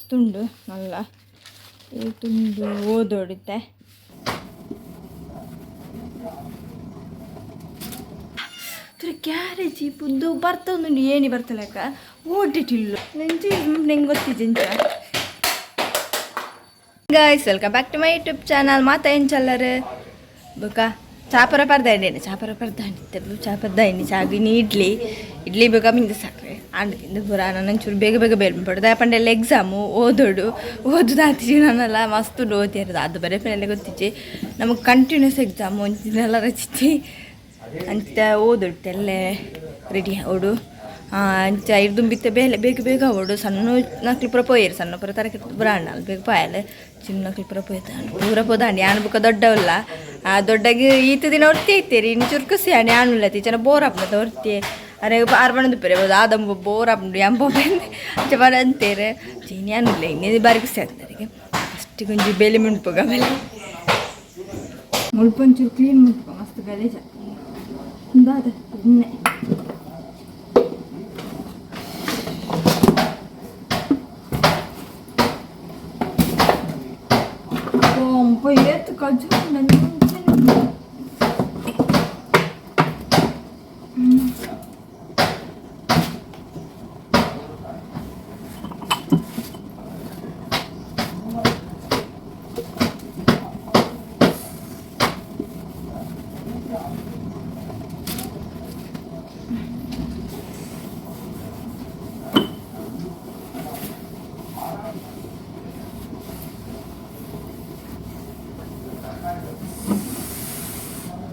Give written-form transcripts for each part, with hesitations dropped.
ಮಸ್ತ್ ಉಂಡು ಮಲ್ಲ ತುಂಡು ಓದೋಡಿತ್ತೆ ತುರೆ ಕ್ಯಾರೇಜ್ ಪುದ್ದು ಬರ್ತೊಂದುಂಡು ಏನಿ ಬರ್ತಲೆಕ್ಕ ಓಡಿಟ್ಟಿಲ್ಲ ನಂಚು ನಂಗೆ ಗೊತ್ತಿಜ್ಜಂಚ. Guys, welcome back to my YouTube channel. ಮಾತಾ ಏನು ಚಲ್ಲರು ಬುಕ್ಕ ಚಾಪರ ಪರ್ದಾಂಡಿ ಚಾಪರ ಪರ್ದಾಂಡಿ ಚಾಪರ್ದಾಯಿನಿ ಚಾಗಿನಿ ಇಡ್ಲಿ ಇಡ್ಲಿ ಬೇಗ ಮಿಂದ ಸಾಕ್ರೆ ಆಂಡ್ ತಿಂದು ಪೂರ ನಾನು ಬೇಗ ಬೇಗ ಬೇಲ್ ಪಡೋದು ಪಂಡೆಲ್ಲ ಎಕ್ಸಾಮು ಓದೋಡು ಓದುದಾತಿಜಿ ನಾನೆಲ್ಲ ಮಸ್ತ್ ಓದಿರೋದು ಅದು ಬರೀ ಪೆಲ್ಲ ಗೊತ್ತಿಜ್ಜಿ ನಮಗೆ ಕಂಟಿನ್ಯೂಸ್ ಎಕ್ಸಾಮು ಒಂಜಿನೆಲ್ಲ ರಚಿತಿ ಅಂತ ಓದೊಡ್ತೆಲ್ಲೇ ರೆಡಿ ಅವಡು ಅಂಚ ಇರ್ದುಂಬಿತ್ತೆ ಬೇಲೆ ಬೇಗ ಬೇಗ ಅವಡು ಸಣ್ಣ ನಕ್ಲು ಪೂರ ಪೋಯರು ಸಣ್ಣ ಪೂರ ತರಕ ಪೂರ ಅಣ್ಣ ಬೇಗ ಪಾಯಲೆ ಚಿನ್ನ ನಕ್ಲು ಪೂರ ಪೋಯ್ತ ಪೂರ ಪೋದಾಂಡಿ ಯಾನ್ ಬುಕ್ಕ ದೊಡ್ಡವಲ್ಲ ಆ ದೊಡ್ಡಗೆ ಈತ ದಿನ ಒರ್ತಿ ಐತೇರಿ ಇನ್ನು ಚುರು ಖುಷಿ ಆಣಿ ಆಣುಲ್ಲ ಚೆನ್ನ ಬೋರ್ ಆಪುಂಡು ಒರ್ತಿ ಅರೆ ಆರ್ಬಣದ ಪೆರೆ ಆದಂಬ ಬೋರ್ ಆಪುಂಡು ಎಂಬ ಅಂಚ ಬರ ಅಂತೀರಿ ಚೀನಿ ಆನುಲ್ಲ ಇನ್ನೇ ಬಾರಿ ಖುಷಿ ಆಗ್ತದೆ. ಫಸ್ಟಿಗೆ ಒಂಜಿ ಬೇಲೆ ಮುಣ್ಪುಗ ಆಮೇಲೆ ಮುಳ್ಪೊಂಚೂರು ಕ್ಲೀನ್ ಮುಣ್ಪುಗ ಮಸ್ತ್ ಗಲೀಜ ದಾದ ಇನ್ನೆ ಏತ್ ಕಜ್ಜು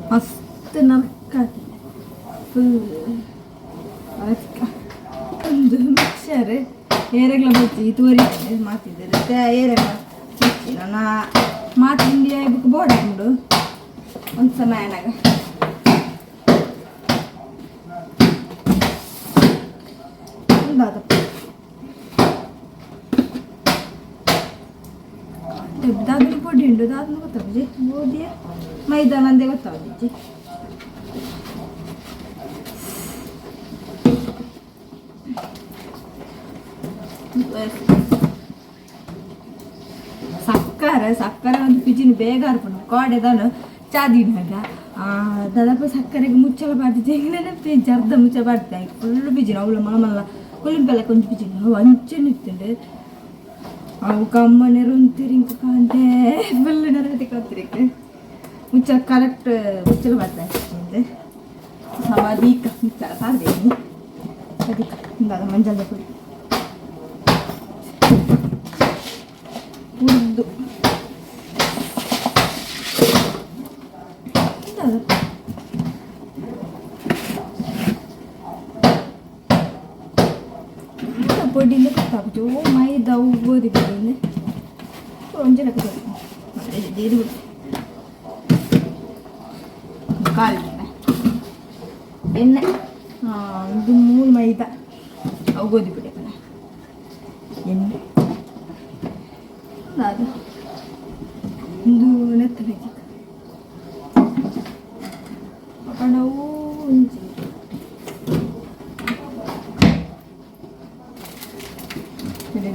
ಮಸ್ತ್ ನರ್ಕಾತಿದೆ ಫುಲ್ ಒಂದು ಮಿಕ್ಸರ್ ಏರೆಗ್ಲ ಬಚ್ಚಿ ತೋರಿ ಮಾತಿದ್ದಾರೆ ಏರೆಗ್ಲ ಬಚ್ಚಿ ನನ್ನ ಮಾತು ಇಂಡಿಯಾ ಬುಕ್ ಬೋರ್ಡ್ ಹಾಕೊಂಡು ಒಂದು ಸಮಯ ಏನಾಗ ಒಂದಾದಪ್ಪ ದಾದನ ಪೊಡಿ ಉಂಡು ದಾದನ ಗೊತ್ತಾಗುಜಿ ಗೋಧಿಯ ಮೈದಾ ನಂದೇ ಗೊತ್ತಾಗುಜಿ. ಸಕ್ಕರೆ ಸಕ್ಕರೆ ಒಂದು ಪಿಜಿನ ಬೇಗ ಅರ್ಪುಂಡು ಕೋಡೆದಾನು ಚಾದಿನಾಗ ದಾದಪ್ಪ ಸಕ್ಕರೆಗೆ ಮುಚ್ಚಲ ಬಾರ್ದಿಜ್ಜಿ ಪಿಂಚ ಅರ್ಧ ಮುಚ್ಚ ಬಾರ್ದಿದ್ದೆ ಫುಲ್ ಪಿಜಿನ ಅವಳು ಮಲ್ಲ ಮಲ್ಲ ಕೊಲಿಂಪೆಲ್ಲ ಕೊಂಚ ಪಿಜಿನ ಅವು ಅಂಚೆನೆ ಇತ್ತುಂಡು ಅವು ಕಮ್ಮನೆ ರುಂತಿರಿಂಕ ಕಾಂತೆ ಫುಲ್ ನೆರಗತಿ ಕಾತಿರಿಕ್ ಮುಚ್ಚ ಕರೆಕ್ಟ್ ಮುಚ್ಚಲ ಬಾರ್ದ ಸಮಾಧೀಕ ಮುಚ್ಚಲ ಪಾರ್ದೇನಿ ಅದಕ್ಕೆ ಇಂದಾದ ಮಂಜಲ್ದ ಪುಡಿ ಉರ್ದು ಪೊಡಿಂದ ಗೊತ್ತಾಗುದು ಮೈದಾ ಗೋಧಿ ಪೊಡಿ ಒಂಜೆ ಲೆಕ್ಕ ಇದು ಕಾಲು ಎಣ್ಣೆ ಇದು ಮೂರು ಮೈದಾ ಅವು ಗೋಧಿ ಪುಡಿ ಪಣ ಎಣ್ಣೆ ಅದು ಒಂದು ನೆತ್ತಲೆ ಪಣವು ಒಂಜಿ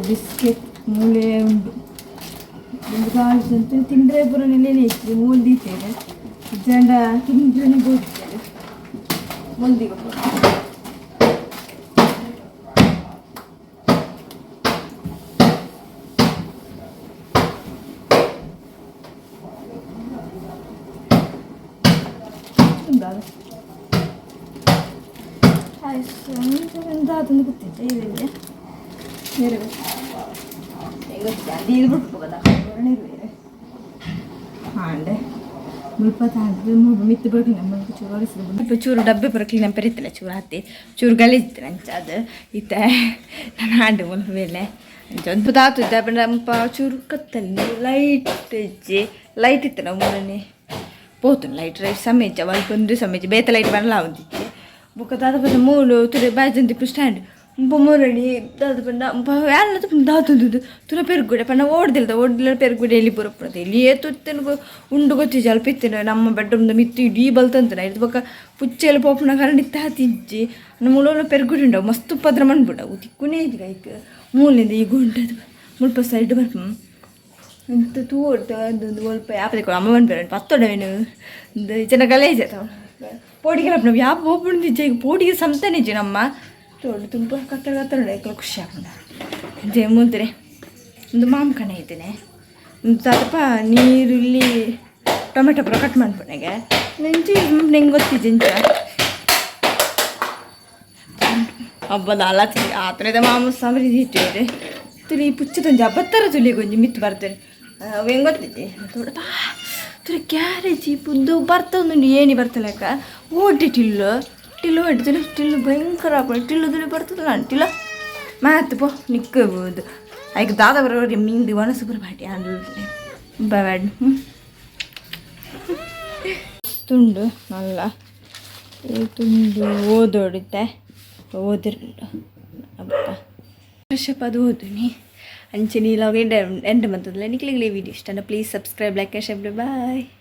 ಬಿಸ್ಕೆಟ್ ಮೂಲೆ ಉಂಡು ಒಂದು ಕಾಲು ತಿಂದರೆ ಪೂರ ನೆಲೆ ಇತ್ತು ಮೂಲು ದೀತೇವೆ ಜಂಡ ತಿಂದ್ರೆ ಬೋದಿದ್ದೇವೆ ಮುಂದಿಗೆ ದಾದೊಂದು ಗೊತ್ತಿದ್ದೆ ಇವೆಲ್ಲ ಬೇರೆ ಗೊತ್ತಿದೆ ಅದು ಬಿಟ್ಟು ಹೋಗದ ಬೇರೆ ಹಾಂಡೆ ಮುಲ್ಪ ತಾಂಡ್ ಮಿತ್ತು ಬರಲಿ ನಮ್ಮ ಚೂರು ಒರೆಸಿದ ಚೂರು ಡಬ್ಬೆ ಪೂರ ಕ್ಲೀನ್ ಪೆರಿತಿಲ್ಲ ಚೂರು ಹತ್ತಿ ಚೂರು ಗಲೀಜಿತ್ತು ನಂಚ ಅದು ಇತ್ತ ನಾನು ಹಾಂಡೆ ಮುಲ್ಪ ಮೇಲೆ ಅಂಚ ಒಂದು ತಾತು ಇದ್ದ ಪಂಡ ಚೂರು ಕತ್ತಲ್ಲಿ ಲೈಟ್ ಇಜ್ಜಿ ಲೈಟ್ ಇತ್ತು ನಾವು ಮೂರನೇ ಪೋತು ಲೈಟ್ ರೈಟ್ ಸಮೇಜ ಒಲ್ಪ ಸಮೇಜ ಬೇತ ಲೈಟ್ ಬರಲ್ಲ ಒಂದಿಜ್ಜಿ ಬೊಕ್ಕ ದಾದ ಪಂಡ ಮೂಲು ತುರೆ ಬಾಜಂತಿ ಸ್ಟ್ಯಾಂಡ್ ಮುಲ್ಪ ಮೂರಣಿ ದಾದ ಪಂಡ ಮುಲ್ಪ ಯಾಲ ದಾತುಂದು ತುರ ಪೆರುಗುಡೆ ಪಂಡ ಓಡ್ದಿಲ್ದ ಓಡ್ದಿಲ್ಲ ಪೆರುಗುಡೆ ಎಲ್ಲಿ ಬರಪುನದ ಇಲ್ಲಿ ಏತುತ್ತೇನು ಉಂಡು ಗೊತ್ತಿಜ್ಜಿ ಅಲ್ಪ ಇತ್ತೇನೆ ನಮ್ಮ ಬೆಡ್ರೂಮ್ದ ಮಿತ್ತು ಇಡೀ ಬಲ್ತಂತನ ಇದು ಬೊಕ್ಕ ಪುಚ್ಚೆಲ್ಲ ಪೋಪುನ ಕಾರಣ ಇತ್ತ ತಿಜ್ಜಿ ನಮ್ಮ ಮೂಲೋಲ ಪೆರುಗುಡೆ ಉಂಡವು ಮಸ್ತ್ ಪದ್ರ ಮಣ್ಬಿಡವು ತಿಕ್ಕುನೇ ಇಜ್ಜಿ ಐಕ್ ಮೂಲಿಂದ ಈ ಗುಂಡದು ಮುಲ್ಪ ಸೈಡ್ ಬರ್ಪು ಎಂತ ತೂವೊಡು ಒಂದು ಒಲ್ಪ ಯಾಪದ ಅಮ್ಮ ಪನ್ಪೆರ್ ಪತ್ತೊಡವೇನು ಜನ ಗಲೇಜ್ ಪೋಡಿಗೆ ಅಪ್ಪನ ಯಾಪ ಪೋಪುಂಡು ಇಜ್ಜೆ ಪೋಡಿಗೆ ಸಂತನೆ ಇಜ್ಜಿ ನಮ್ಮ. ತೋಡು ತುಂಬ ಕತ್ತಲ ಕತ್ತಲ ಎಂಕಲ ಖುಷಿ ಆಪುಂಡು. ಅಂಚೆ ಮುಂತ್ರೆ ಒಂದು ಮಾಮಕಣ ಐತನೆ. ತದಪ ನೀರುಳ್ಳಿ ಟೊಮೆಟೊ ಪೂರ ಕಟ್ ಮನ್ಪುನೆಗೆ ನೆಂಚು ನಿಂಗೆ ಗೊತ್ತಿಜ್ಜಿ ಇಂಚ. ಹಬ್ಬದ ಅಲ್ಲ ಆತನದ ಮಾಮ ಸಮರಿ ಇಟ್ಟಿದೆ ತುಲಿ ಪುಚ್ಚದೊಂಜಿ ಅಬತ್ತರ ತುಲಿ ಗೊಂಜಿ ಮಿತ್ತು ಬರ್ತೇನೆ ಅವು ಹೆಂಗೆ ಗೊತ್ತಿದ್ದೆ ತೋಡ ತುಲಿ ಕ್ಯಾರೇಜಿ ಪುದ್ದು ಬರ್ತೊಂದುಂಡು ಏನಿ ಬರ್ತಲೆಕ್ಕ ಓಟಿ ಟಿಲ್ಲು ಟಿಲ್ಲು ಓಟಿ ತುಲಿ ಟಿಲ್ಲು ಭಯಂಕರ ಆಪುಂಡು ಟಿಲ್ಲು ತುಲಿ ಬರ್ತದಲ್ಲ ಟಿಲ್ಲ ಮಾತು ಪೋ ನಿಕ್ಕಬಹುದು ಐಕ್ ದಾದ ಬರೋ ಮೀಂದು ಒಣಸು ಪೂರ ಬಾಟಿ ಆಂಡ್ ಬ್ಯಾಡ್ ತುಂಡು ಮಲ್ಲ ಈ ತುಂಡು ಓದೋಡಿತ್ತೆ ಓದಿರುಂಡು ಅಬ್ಬ ಫ್ರೆಶ್ ಅಪ್ ಅದು ಓದುನಿ. ಅಂಚೆ ನೀಲಾಗ ಎಂಡ್ ಎಂಡ್ ಮಂತದಲ್ಲ ನಿಕ್ಲಿಗ್ಲೇ ವಿಡಿಯೋ ಇಷ್ಟ please subscribe, like, share. Bye.